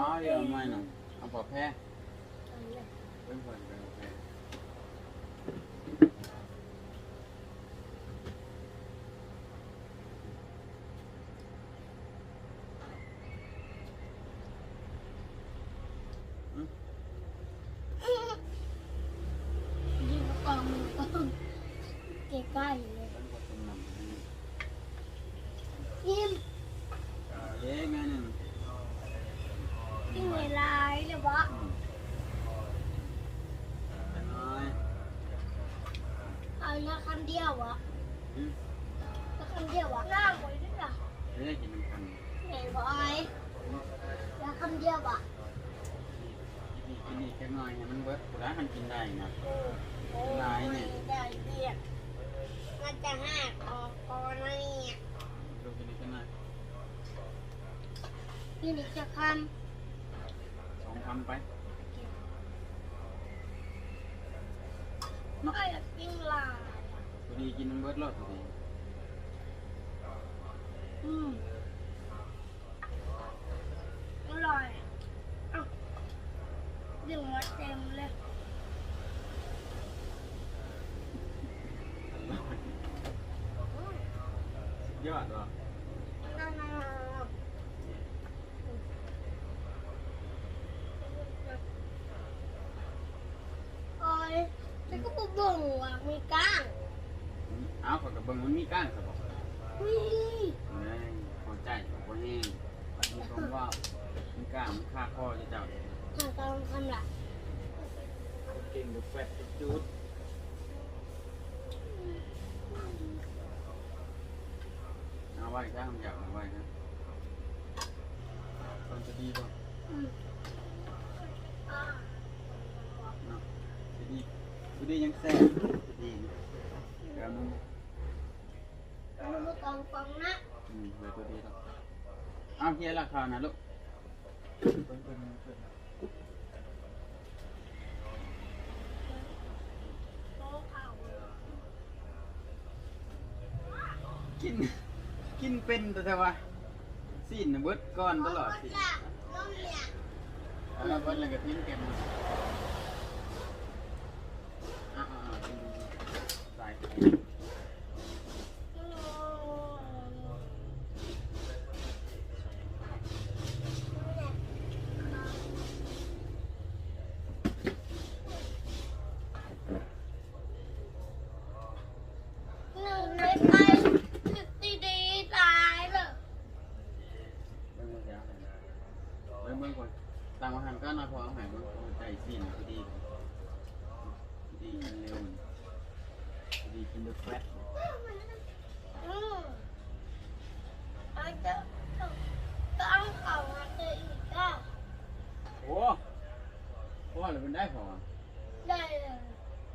ອ້າວ ເອົາໃໝ່ນະ ເອົາປາແພ ເບິ່ງກ່ອນ ໄປເອົາແພ ຢູ່ກອງ ໃກ້ໆ ເລີຍ ກິນ ເອີ ແມ່ນຫຍັງ ກິນຫຼາຍໆ ເລີຍບໍ? ອືມ ຈັກໜ້ອຍ ເອົານະ ຄຳດຽວບໍ? ຫືມ ນະ ຄຳດຽວບໍ? ນ້ຳບໍ່ໄດ້ລະ ເອີ ກິນນຳກັນ ແມ່ນບໍ່ອ້າຍ? ນະ ຄຳດຽວບໍ? ກິນອີກ ກິນອີກຈັກໜ້ອຍໃຫ້ມັນເບິດພຸ້ນລະ ຄັນກິນໄດ້ນະ ເອີ ຫຼາຍນີ້ ໂອ້ຍ ໄດ້ວຽກ ມັນຈະຫາກອອກກ່ອນນະເມຍ ລູກກິນອີກຈັກໜ້ອຍ ກິນອີກຈັກຄຳ ສອງຄຳໄປ ເນາະ ອ້າຍຢາກກິນຫຼາຍ ພໍດີກິນມັນເບິດໂລດ ພໍດີ ອືມ ອະລ່ອຍ ເອົ້າ ດຶງມາເຕັມເລີຍ ອະລ່ອຍ ອືມ ສຸດຍອດບໍ່? ໂອ້ຍ ແຕ່ກໍບໍ່ເບິ່ງວ່າມີກ້າງ ອ້າວ ຂ້ອຍກໍເບິ່ງມັນມີກ້າງຊະບໍ? ມີ ເອີຍ ຫົວໃຈກໍບໍ່ແຮງ ມີຄວາມເວົ້າ ມີກ້າງມັນຄາຄໍເຈົ້າ ຖ້າຕ້ອງຄຳລະ ຄົນເກັ່ງກໍແຟດຈຸດ ເອົາໄວ້ຊະ ຢາກເອົາໄວ້ຊະ ມັນຈະດີບໍ່? ອືມ ເນາະ ຈະດີ ຈະດີຍັງແຊບ ຈະດີ ແລ້ວມັນ ມັນບໍ່ຕ້ອງຟັງນະ ອືມ ເລີຍຕົວດີແລ້ວ ເອົາ ເຮັດລະຄານະລູກ ເບິ່ງ ເບິ່ງ ເບິ່ງ ກິນ ກິນເປັນແຕ່ວ່າ ຊີ້ນນະເບິດກ່ອນຕະຫຼອດ ຊີ້ນ ເອີ ເບິດແລ້ວກໍຖິ້ມແກມ ອາໆໆ ສາຍ ໜຶ່ງໃນໄທທີ່ດີຫຼາຍເລີຍ ເບິ່ງ ເບິ່ງ ເບິ່ງ ເບິ່ງກ່ອນ ຕັ້ງວ່າຫັ້ນກ່ອນນະ ພໍເອົາໃຫ້ເບິ່ງ ໃຈຊີ້ນ ພໍດີ ພໍດີກິນເລັວ ພໍດີກິນແບບແຟດ ອືມ ອາດຈະຕ້ອງເອົາມາອີກ ໂອ້ ພໍແລ້ວ ເພິ່ນໄດ້ພໍ ໄດ້ແລ້ວ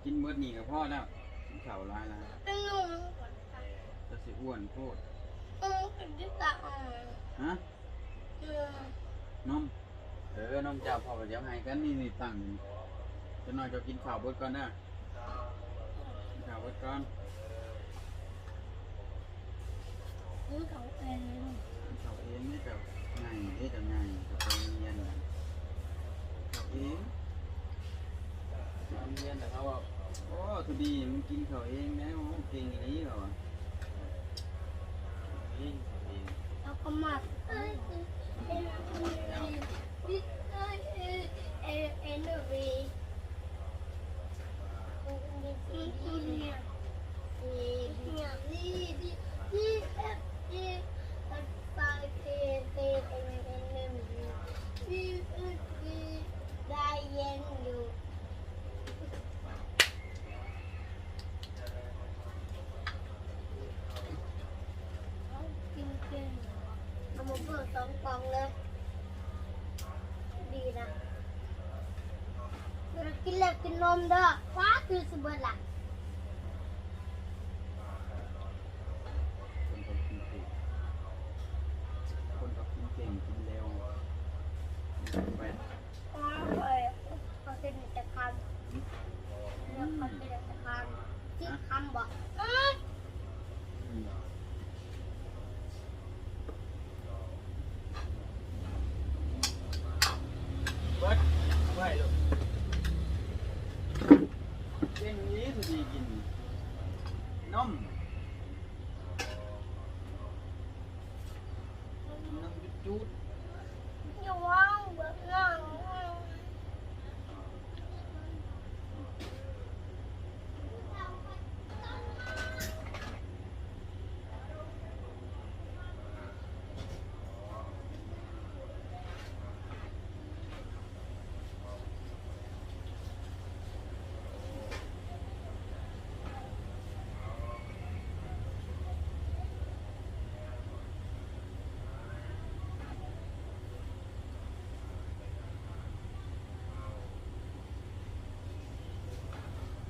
ກິນໝົດນີ້ກໍພໍແລ້ວ ກິນເຂົ້າຫຼາຍແລ້ວ ເປັນໜຸ່ມ ຈະຊິອ້ວນໂພດ ອືມ ກິນທີ່ຕາອອນ ຮະ ເອີ ນົມ ເອີ ນົມເຈົ້າ ພໍ່ກໍຈະເອົາໃຫ້ກັນ ນີ້ ນີ້ ຕັ້ງ ຈັກໜ້ອຍເຈົ້າກິນເຂົ້າເບິດກ່ອນເດີ ກິນເຂົ້າເບິດກ່ອນ ກິນເຂົ້າເອງ ກິນເຂົ້າເອງນີ້ກໍງ່າຍເດ້ ກໍງ່າຍ ກໍໄປໂຮງຮຽນ ເຂົ້າເອງ ໄປໂຮງຮຽນແລ້ວເຂົາເວົ້າ ໂອ້ ທະບີມັນກິນເຂົ້າເອງແລ້ວ ເກັ່ງອີ່ຫຼີ ເຂົາວ່າ ເຮົາກໍມັກ ໄດ້ເຢັນຢູ່. ເດີ ວ້າ ຄືຊິເບິດລະ. ຄົນກໍກິນເກັ່ງ ຄົນກໍກິນເກັ່ງກິນເລັວ ໄປ ຂ້ອຍ ຂ້ອຍກິນແຕ່ຄຳ ຂ້ອຍກິນແຕ່ຄຳ ສິບຄຳບໍ? ອືມ ອືມ. ເບິດ ເອົາໄວ້ລູກ ເກັ່ງອີ່ຫຼີ ຜູ້ດີກິນນົມ ກິນນົມຈູດໆ.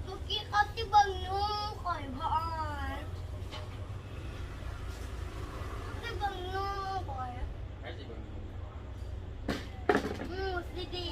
ເມື່ອກີ້ເຂົາຊິເບິ່ງໜຸ່ມຂ້ອຍບໍ່ອາຍ ຊິເບິ່ງໜຸ່ມຂ້ອຍ ໃຜຊິເບິ່ງໜຸ່ມ? ໝູ່ຊິດີ